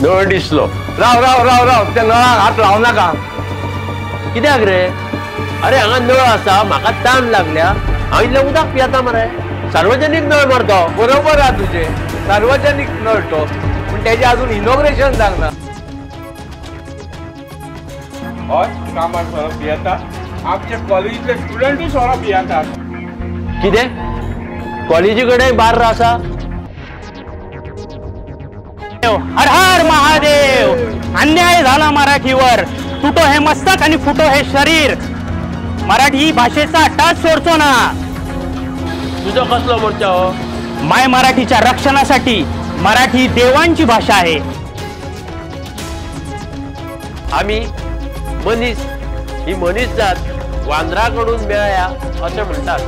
नळ दिसलो. राव राव राव राव, त्या नळाक हात लावं नाका. कित्याक रे? अरे हांगा नळ आसा, म्हाका तान लागल्या, हांव इल्लें उदक पियेता मरे. सार्वजनीक नळ मरतो. बरोबर आहा तुजें, सार्वजनीक नळ तो, पूण तेजें अजून इनॉग्रेशन जावंक ना. हय, कामार सोरो पियेता. आमचे कॉलेजींतले स्टुडंटूय सोरो पियेतात. कितें कॉलेजी कडेन बार्र आसा? हर हर महादेव. अन्याय झाला मराठीवर, तुटो हे मस्तक आणि फुटो हे शरीर. मराठी भाषेचा टाच सोडतो ना. तुझो कसलो मोर्चा हो? माय मराठीच्या रक्षणासाठी. मराठी देवांची भाषा आहे. आम्ही मनीस, ही मनीस जात वांदरा कडून मेळ्ळ्या अशें म्हणटात.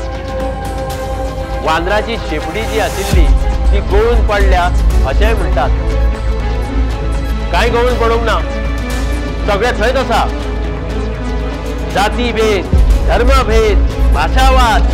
वांदराची शेपडी जी आशिल्ली ती गळून पडल्या अशेंय म्हणटात. कांय गळून पडूंक ना, सगळें थंयच आसा. जाती भेद, धर्मभेद, भाशावाद,